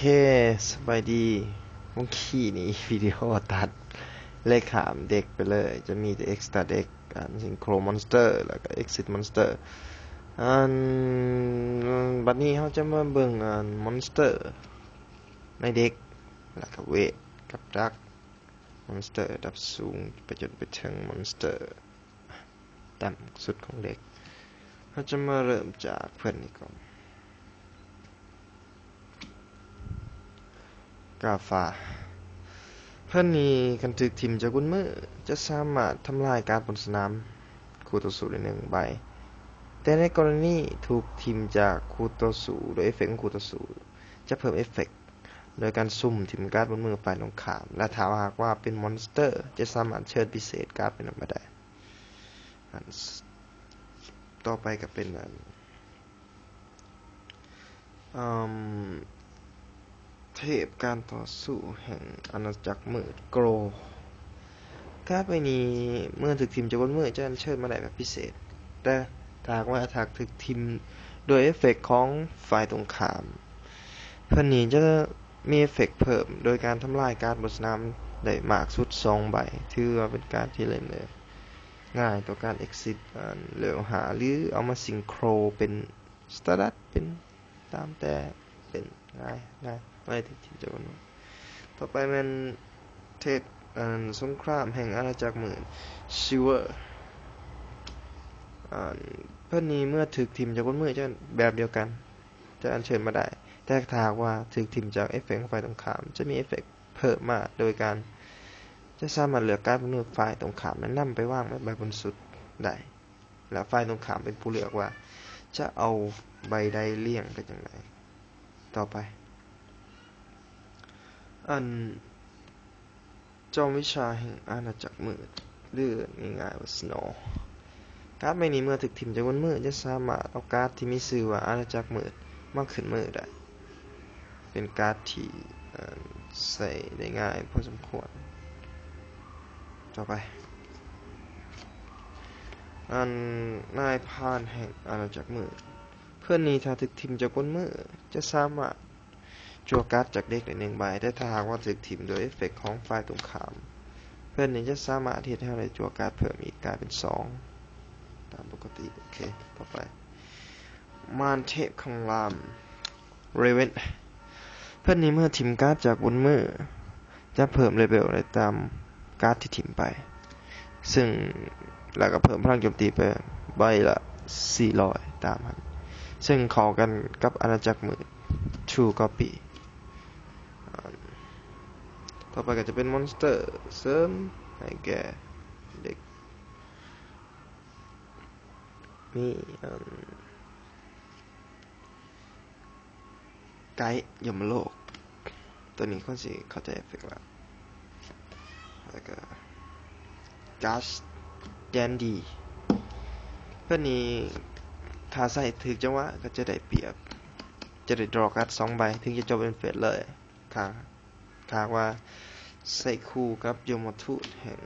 ເຄ ສະບາຍດີ. ເມື່ອກີ້ນີ້ວິດີໂອຕັດ ເລກຂ້າມເດັກໄປເລີຍ, ຈະມີແຕ່ extra deck ອັນ synchro monster ແລ້ວກໍ exit monster. ອັນ ບັດນີ້ເຮົາຈະມາເບິ່ງອັນ monster ໃນເດັກ ແລ້ວກໍເວດກັບດັກ monster ລະດັບສູງ ໄປຈົນໄປເຖິງ monster ຕ່ຳສຸດຂອງເດັກ. ເຮົາຈະມາເລີ່ມຈາກເພິ່ນນີ້ກ່ອນ. ກາຟາ ເພິ່ນນີ້ຄັນຖືກຖິ້ມຈາກບົນມື ຈະສາມາດທຳລາຍກາດບົນສະໜາມຄູ່ຕໍ່ສູ້ໄດ້ໜຶ່ງໃບ, ແຕ່ໃນກໍລະນີຖືກຖິ້ມຈາກຄູ່ຕໍ່ສູ້ໂດຍເອເຟັກຂອງຄູ່ຕໍ່ສູ້ ຈະເພີ່ມເອເຟັກໂດຍການຊຸ່ມຖິ້ມກາດບົນມືຝ່າຍຕົງຂ້າມ ແລະ ຖ້າຫາກວ່າເປັນມອນສເຕີ ຈະສາມາດເຊີນພິເສດກາດໄປນຳໄດ້. ອັນ ຕໍ່ໄປກໍເປັນອັນ ເອີ່ມ ເທບການຕໍ່ສູ້ແຫ່ງອານາຈັກມືດ ໂກຣ. ກາດໃບນີ້ເມື່ອຖືກຖິ້ມຈາກບົນມືຈະອັນເຊີນມາໄດ້ແບບພິເສດ, ແຕ່ຖ້າຫາກວ່າຖ້າຖືກຖິ້ມໂດຍເອເຟັກຂອງຝ່າຍຕົງຂ້າມ, ເພິ່ນນີ້ຈະມີເອເຟັກເພີ່ມໂດຍການທຳລາຍກາດບົນສະໜາມໄດ້ມາກສຸດສອງໃບ, ຖືວ່າເປັນກາດທີ່ຫຼິ້ນໄດ້ງ່າຍຕໍ່ການເອັກຊິດ ອັນ ເລເວລຫ້າ ຫຼື ເອົາມາຊິງໂຄຣເປັນ ສະຕານດາດ ເປັນຕາມແຕ່ ເປັນງ່າຍ ງ່າຍ ບໍ່ໄດ້ຖືກຖິ້ມຈາກບົນມື. ຕໍ່ໄປແມ່ນເທບ ອັນ ສົງຄຣາມແຫ່ງອານາຈັກມືດ ຊິລເວີ. ອັນ ເພິ່ນນີ້ເມື່ອຖືກຖິ້ມຈາກບົນມືຈະແບບດຽວກັນ ຈະອັນເຊີນມາໄດ້, ແຕ່ຖ້າຫາກວ່າຖືກຖິ້ມຈາກເອເຟັກຂອງຝ່າຍຕົງຂ້າມ ຈະມີເອເຟັກເພີ່ມມາໂດຍການ ຈະສາມາດເລືອກກາດບົນມືຝ່າຍຕົງຂ້າມ ແລະ ນຳໄປວາງໄວ້ໃບບົນສຸດໄດ້. ແລະ ຝ່າຍຕົງຂ້າມເປັນຜູ້ເລືອກວ່າຈະເອົາໃບໃດລຽງໄປຈັ່ງໃດ. ຕໍ່ໄປ ອັນ ຈອມວິຊາແຫ່ງອານາຈັກມືດ ຫຼື ງ່າຍໆວ່າ ສະໂນ. ກາດໃບນີ້ເມື່ອຖືກຖິ້ມຈາກບົນມື ຈະສາມາດເອົາກາດທີ່ມີຊື່ວ່າອານາຈັກມືດມາຂຶ້ນມືໄດ້. ເປັນກາດທີ່ ເອີ່ມ ໃຊ້ໄດ້ງ່າຍພໍສົມຄວນ. ຕໍ່ໄປ ອັນ ນາຍພານແຫ່ງອານາຈັກມືດ. ເພິ່ນນີ້ຖ້າຖືກຖິ້ມຈາກບົນມື ຈະສາມາດຈັ່ວກາດຈາກເດັກໄດ້ໜຶ່ງໃບ, ແຕ່ຖ້າຫາກວ່າຖືກຖິ້ມໂດຍເອເຟັກຂອງຝ່າຍຕົງຂ້າມ, ເພິ່ນນີ້ຈະສາມາດເຮັດໃຫ້ເຮົາໄດ້ຈັ່ວກາດເພີ່ມອີກ ກາຍເປັນສອງ ຕາມປົກກະຕິ. ໂອເຄ ຕໍ່ໄປ ມານເທບຄຳລາມ ເຣເວັນ. ເພິ່ນນີ້ເມື່ອຖິ້ມກາດຈາກບົນມື ຈະເພີ່ມເລເວວໄດ້ຕາມກາດທີ່ຖິ້ມໄປ, ເຊິ່ງ ແລ້ວກໍເພີ່ມພະລັງໂຈມຕີໄປໃບລະສີ່ຮ້ອຍຕາມຫັ້ນ, ເຊິ່ງເຂົ້າກັນກັບອານາຈັກມືດ True Copy. ອັນ ຕໍ່ໄປກໍຈະເປັນມອນສເຕີເສີມໃຫ້ແກ່ເດັກ ມີ ອັນ ໄກ ຍົມໂລກ. ຕົວນີ້ຄົນຊິເຂົ້າໃຈເອເຟັກແລ້ວ. ແລ້ວກໍ ກາສ ແດນດີ. ເພິ່ນນີ້ຖ້າໃຊ້ຖືກຈັງຫວະກໍຈະໄດ້ປຽບ, ຈະໄດ້ດຣໍກາດສອງໃບ ເຖິງຈະຈົບເປັນເຟສເລີຍ. ຖ້າ ຖ້າຫາກວ່າໃຊ້ຄູ່ກັບຍົມມະທູດແຫ່ງ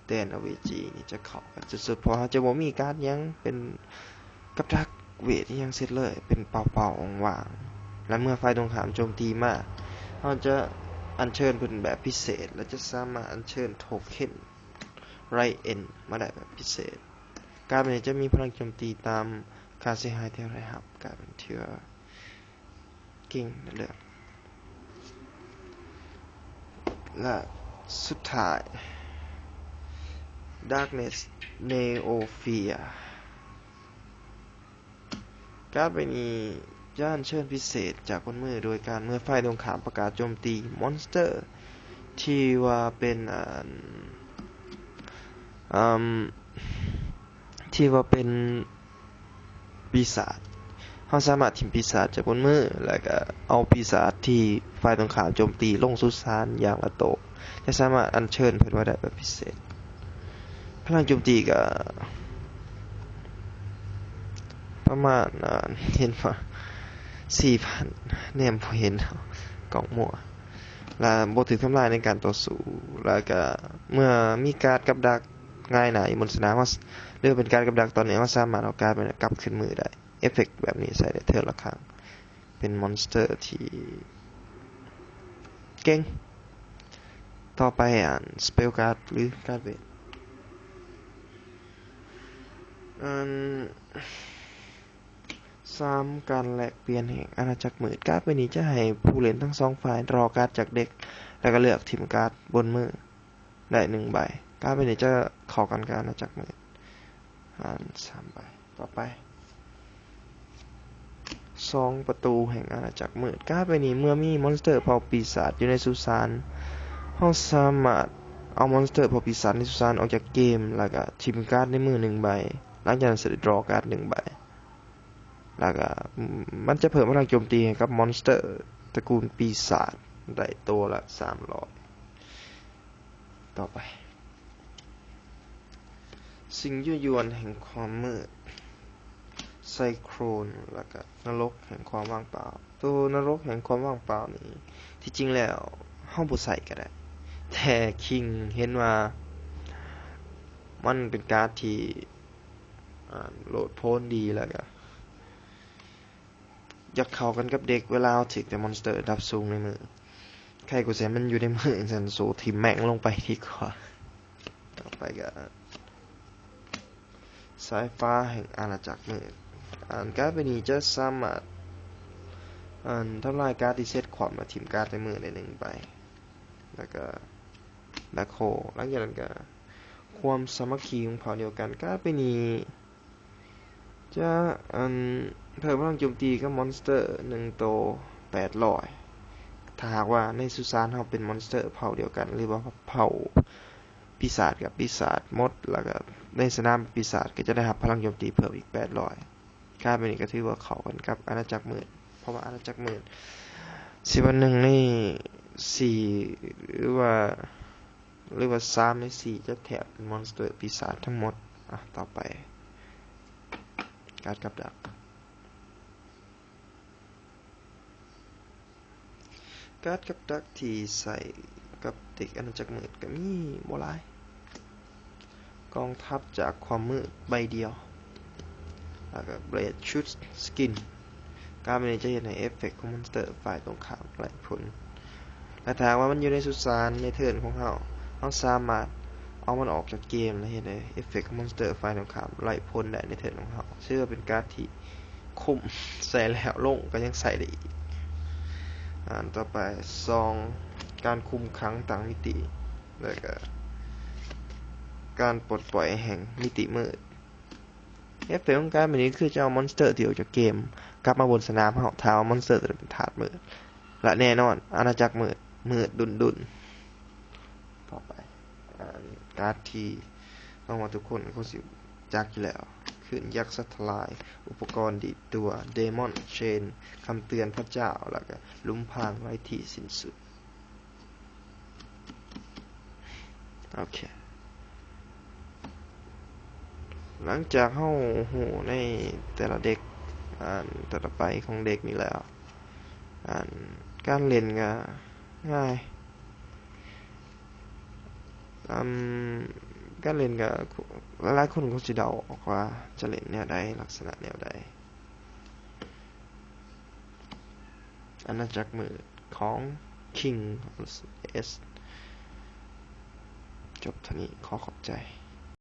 ແດນອະເວຈີນີ້ຈະເຂົ້າກັນສຸດໆ ເພາະເຮົາຈະບໍ່ມີກາດຫຍັງເປັນກັບດັກເວດອີ່ຫຍັງເສັດເລີຍ, ເປັນເປົ່າໆ ວ່າງໆ ແລະ ເມື່ອຝ່າຍຕົງຂ້າມໂຈມຕີມາ ເຮົາຈະອັນເຊີນເພິ່ນແບບພິເສດ ແລະ ຈະສາມາດອັນເຊີນໂທເຄັນ ໄຣເອັນ ມາໄດ້ແບບພິເສດ. ກາດແບບນີ້ຈະມີພະລັງໂຈມຕີຕາມຄ່າເສຍຫາຍທີ່ເຮົາໄດ້ຮັບ, ກາດແບບທີ່ວ່າ ເກັ່ງເລື່ອງ. ແລະ ສຸດທ້າຍ Darkness Neophia. ກາດໃບນີ້ຈະອັນເຊີນພິເສດຈາກບົນມື ໂດຍການເມື່ອຝ່າຍຕົງຂ້າມປະກາດໂຈມຕີມອນສເຕີທີ່ວ່າເປັນ ອັນ ອາ ທີ່ວ່າເປັນ ປີສາດ. ເຮົາສາມາດຖິ້ມປີສາດຈາກບົນມື ແລ້ວກະເອົາປີສາດທີ່ຝ່າຍຕົງຂ້າມໂຈມຕີລົງສູ່ສານຢ່າງລະໂຕ, ຈະສາມາດອັນເຊີນເພິ່ນມາໄດ້ແບບພິເສດ. ພະລັງໂຈມຕີກະປະມານ ອາ ເຫັນວ່າ ສີ່ພັນ ແນມບໍ່ເຫັນ ກ້ອງມົວ ແລະ ບໍ່ຖືກທຳລາຍໃນການຕໍ່ສູ້. ແລ້ວກະເມື່ອມີກາດກັບດັກ ຫງາຍໜ້າຢູ່ບົນສະໜາມ ເຮົາ ຫຼືເປັນກາດກັບດັກ ຕອນນີ້ເຮົາສາມາດເອົາກາດໄປກັບຂຶ້ນມືໄດ້. ເອເຟັກແບບນີ້ໃຊ້ໄດ້ເທີນລະຄັ້ງ. ເປັນມອນສເຕີທີ່ ເກັ່ງ. ຕໍ່ໄປ ອັນ spell card ຫຼື card base ອັນ ສາມ ການແລກປ່ຽນແຫ່ງອານາຈັກມືດ. ກາດໃບນີ້ຈະໃຫ້ຜູ້ຫຼິ້ນທັງສອງຝ່າຍ draw card ຈາກເດັກ ແລ້ວກໍເລືອກ team card ບົນມືໄດ້ໜຶ່ງໃບ. ກາດໃບນີ້ຈະເຂົ້າກັນກັບອານາຈັກມືດ ຫານສາມໃບ. ຕໍ່ໄປ ສອງ ປະຕູແຫ່ງອານາຈັກມືດ. ກາດໃບນີ້ເມື່ອມີມອນສເຕີເຜົ່າປີສາດຢູ່ໃນສຸສານ ເຮົາສາມາດເອົາມອນສເຕີເຜົ່າປີສາດໃນສຸສານອອກຈາກເກມ ແລ້ວກໍ team card ໃນມືໜຶ່ງໃບ. ຫຼັງຈາກນັ້ນ draw card ໜຶ່ງໃບ ແລ້ວກໍ ມັນຈະເພີ່ມພະລັງໂຈມຕີໃຫ້ກັບມອນສເຕີຕະກູນປີສາດໄດ້ໂຕລະສາມຮ້ອຍ. ຕໍ່ໄປ ສິ່ງຍົວະຢວນແຫ່ງຄວາມມືດ, ໄຊໂຄຣນ ແລ້ວກໍນະລົກແຫ່ງຄວາມວ່າງເປົ່າ. ໂຕນະລົກແຫ່ງຄວາມວ່າງເປົ່ານີ້ ທີ່ຈິງແລ້ວເຮົາບໍ່ໃຊ້ກໍໄດ້ ແຕ່ຄິງເຫັນວ່າມັນເປັນກາດທີ່ ອ່າ ໂຫຼດໂພນດີ ແລ້ວກໍ ຢາກເຂົ້າກັນກັບເດັກເວລາເຮົາຖືກແຕ່ມອນສເຕີລະດັບສູງໃນມື. ໃຄກວ່າຊິໃຫ້ມັນຢູ່ໃນມືຈັ່ງຊັ້ນ ໂຊ ຖິ້ມແມ່ງລົງໄປດີກວ່າ. ຕໍ່ໄປກໍ ສາຍຟ້າແຫ່ງອານາຈັກມືດ. ອັນ ກາດໃບນີ້ຈະສາມາດ ອັນ ທຳລາຍກາດທີ່ເຊັດຄວາມ ແລະ ຖິ້ມກາດໃນມືໄດ້ໜຶ່ງໃບ ແລ້ວກໍ Black Hole. ຫຼັງຈາກນັ້ນກໍ ຄວາມສາມັກຄີຂອງເຜົ່າດຽວກັນ. ກາດໃບນີ້ ຈະ ອັນ ເພີ່ມພະລັງໂຈມຕີກັບມອນສເຕີໜຶ່ງໂຕ ແປດຮ້ອຍ ຖ້າຫາກວ່າໃນສຸສານເຮົາເປັນມອນສເຕີເຜົ່າດຽວກັນ ຫຼືວ່າເຜົ່າປີສາດກັບປີສາດໝົດ ແລ້ວກໍໃນສະໜາມປີສາດກໍຈະໄດ້ຮັບພະລັງໂຈມຕີເພີ່ມອີກແປດຮ້ອຍ. ກາດແບບນີ້ກໍຖືວ່າເຂົ້າກັນກັບອານາຈັກມືດ ເພາະວ່າອານາຈັກມືດ ຊິວ່າໜຶ່ງໃນສີ່ ຫຼືວ່າ ຫຼືວ່າສາມໃນສີ່ຈະແທບເປັນມອນສເຕີປີສາດທັງໝົດ. ອ່ະ ຕໍ່ໄປ ກາດກັບດັກ. ກາດກັບດັກທີ່ໃຊ້ກັບເດັກອານາຈັກມືດກໍມີບໍ່ຫຼາຍ. ກອງທັບຈາກຄວາມມືດໃບດຽວ ແລ້ວກໍ Blade Shoot Skin. ກາດແບບນີ້ຈະເຮັດໃຫ້ເອຟເຟັກຂອງມອນສເຕີຝ່າຍຕົງຂ້າມໄຮ້ຜົນ ແລະ ຖ້າຫາກວ່າມັນຢູ່ໃນສຸສານໃນເທີນຂອງເຮົາ ເຮົາສາມາດເອົາມັນອອກຈາກເກມ ແລະ ເຮັດໃຫ້ເອຟເຟັກຂອງມອນສເຕີຝ່າຍຕົງຂ້າມໄຮ້ຜົນໄດ້ໃນເທີນຂອງເຮົາ. ຖືວ່າເປັນກາດທີ່ຄຸ້ມ ໃຊ້ແລ້ວລົງກໍຍັງໃຊ້ໄດ້ອີກ. ອັນຕໍ່ໄປ ສອງ ການຄຸມຂັງຕ່າງມິຕິ ແລ້ວກໍການປົດປ່ອຍແຫ່ງມິຕິມືດ. ເອຟເຟັກຂອງກາດແບບນີ້ຄືຈະເອົາມອນສເຕີທີ່ອອກຈາກເກມກັບມາບົນສະໜາມເຮົາ ຖ້າວ່າມອນສເຕີຕົວນັ້ນເປັນທາດມືດ ແລະ ແນ່ນອນ ອານາຈັກມືດ ມືດດຸນໆ. ຕໍ່ໄປ ອາ ກາດທີ່ຫວັງວ່າທຸກຄົນຄົງຊິຮູ້ຈັກຢູ່ແລ້ວ ຄື້ນຍັກສັດທະລາຍ, ອຸປະກອນດີດຕົວ, Demon Chain, ຄຳເຕືອນພະເຈົ້າ ແລ້ວກໍ ຫຼຸມພາງໄຮ້ທີ່ສິ້ນສຸດ. ໂອເຄ ຫຼັງຈາກເຮົາຮູ້ໃນແຕ່ລະເດັກ ອັນ ແຕ່ລະໃບຂອງເດັກນີ້ແລ້ວ ອັນ ການຫຼິ້ນກໍງ່າຍ ອັນ ການຫຼິ້ນກໍ ຫຼາຍໆຄົນຄົງຊິເດົາອອກວ່າຈະຫຼິ້ນແນວໃດ ລັກສະນະແນວໃດ. ອານາຈັກມືດຂອງຄິງເອສ ຈົບເທົ່ານີ້ ຂໍຂອບໃຈ.